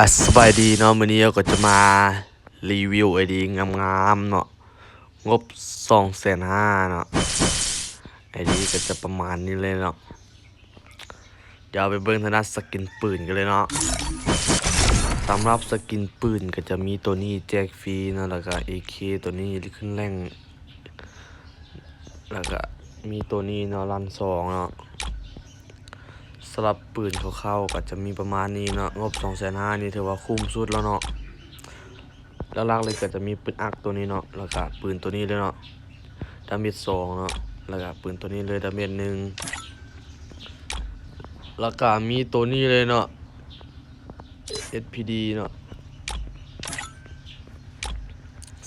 ອາ ສະບາຍດີເນາະ, ມື້ນີ້ເຮົາກໍຈະມາຣີວິວໄອດີງາມໆເນາະ, ງົບສອງແສນຫ້າເນາະ, ໄອດີກໍຈະປະມານນີ້ເລີຍເນາະ. ດຽວໄປເບິ່ງທາງດ້ານສະກິນປືນກັນເລີຍເນາະ. ສຳລັບສະກິນປືນກໍຈະມີໂຕນີ້ແຈກຟຣີເນາະ, ແລ້ວກໍເອເຄໂຕນີ້ຂຶ້ນແຣງ ແລ້ວກະມີໂຕນີ້ເນາະ ລັນສອງເນາະ. ສຳລັບປືນຄ່າວໆກໍຈະມີປະມານນີ້ເນາະ, ງົບສອງແສນຫ້ານີ້ຖືວ່າຄຸ້ມສຸດແລ້ວເນາະ. ຫຼັກໆເລີຍກໍຈະມີປືນອັກໂຕນີ້ເນາະ, ແລ້ວກະປືນໂຕນີ້ເລີຍເນາະ ດາເມດສອງເນາະ, ແລ້ວກະປືນໂຕນີ້ເລີຍ ດາເມດໜຶ່ງ, ແລ້ວກະມີໂຕນີ້ເລີຍເນາະ ເອັສພີດີເນາະ.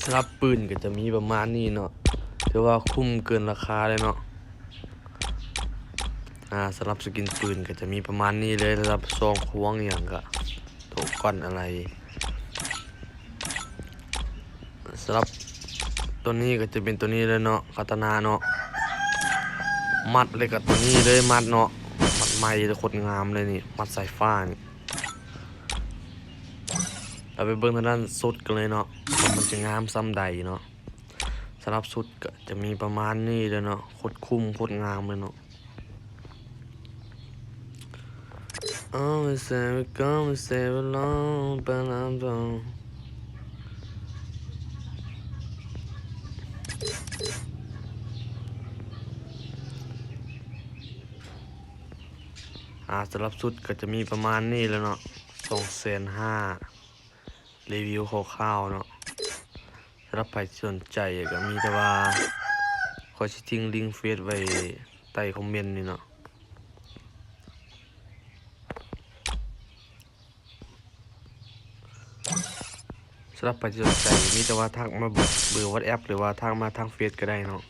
ສຳລັບປືນກໍຈະມີປະມານນີ້ເນາະ, ຖືວ່າຄຸ້ມເກີນລາຄາເລີຍເນາະ. ອາ ສຳລັບສະກິນປືນກໍຈະມີປະມານນີ້ເລີຍ, ສຳລັບຊອງຄວງອີ່ຫຍັງກະໂຕກ້ອນອະໄລ. ສຳລັບໂຕນີ້ກໍຈະເປັນໂຕນີ້ເລີຍເນາະ ຄາຕານາເນາະ, ມັດເລີຍກະໂຕນີ້ເລີຍ ມັດເນາະ, ມັດໃໝ່ເລີຍ ໂຄດງາມເລີຍນີ້ ມັດສາຍຟ້ານີ້. ເຮົາໄປເບິ່ງທາງດ້ານຊຸດກັນເລີຍເນາະ ວ່າມັນຈະງາມສ່ຳໃດເນາະ. ສຳລັບຊຸດກໍຈະມີປະມານນີ້ເລີຍເນາະ, ໂຄດຄຸ້ມໂຄດງາມເລີຍເນາະ. Always say we gone, we say we long, but I'm done. ອາ ສຳລັບຊຸດກໍຈະມີປະມານນີ້ແຫຼະເນາະ, ສອງແສນຫ້າ ຣີວິວຄ່າວໆເນາະ. ສຳລັບໃຜທີ່ສົນໃຈກໍມີແຕ່ວ່າ ຂ້ອຍຊິຖິ້ມລິງເຟສໄວ້ໃຕ້ຄອມເມັນນີ້ເນາະ. ສຳລັບໃຜທີ່ສົນໃຈ ມີແຕ່ວ່າທັກມາເບີ WhatsApp ຫຼືວ່າທັກມາທາງເຟສກໍໄດ້ເນາະ.